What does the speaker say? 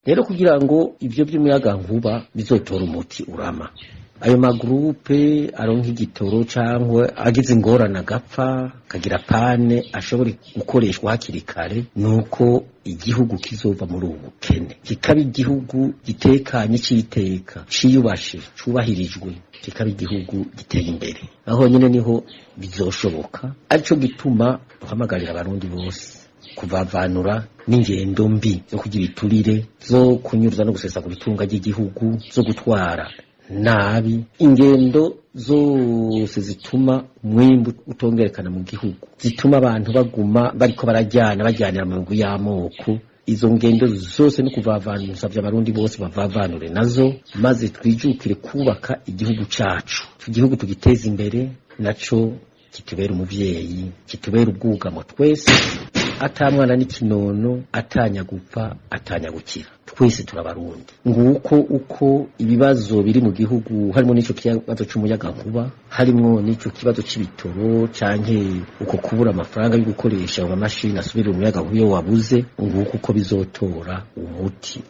Rero kugira ngo ivyo vy'umuyagankuba bizotora umuti urama, ayo magurupe aronka igitoro cyangwa agize ingorane agapfa akagira panne ashobora gukoreshwa hakiri kare, nuko igihugu kizova muri ubu bukene, kikaba igihugu gitekanye, c'iteka, ciyubashe, cubahirijwe, kikaba igihugu giteye imbere. Aho nyine niho bizoshoboka. Arico gituma duhamagarira Abarundi bose kuvavanura n'ingendo mbi zo kugira iturire, zo kunyuruza no gusesagura itunga ry'igihugu, zo gutwara nabi, ingendo zose zituma umwimbu utongerekana mu gihugu, zituma abantu baguma bariko barajyana bajyanira mu migwi y'amoko. Izo ngendo zose no kuvavanura, Abarundi bose bavavanure nazo, maze twijukire kubaka igihugu cacu, igihugu tugiteza imbere, naco kitubera umuvyeyi, kitubera ubwugamo twese, ata mwana n'ikinono, atanya gupfa, atanya gukira, twese turabarundi. Nguko uko ibibazo biri mu gihugu, harimo n'ico kibazo c'umuyagankuba, harimo n'ico kibazo c'ibitoro canke uko kubura amafaranga yo gukoresha amamashini asubirira umuyagankuba iyo wabuze, nguko uko bizotora umuti.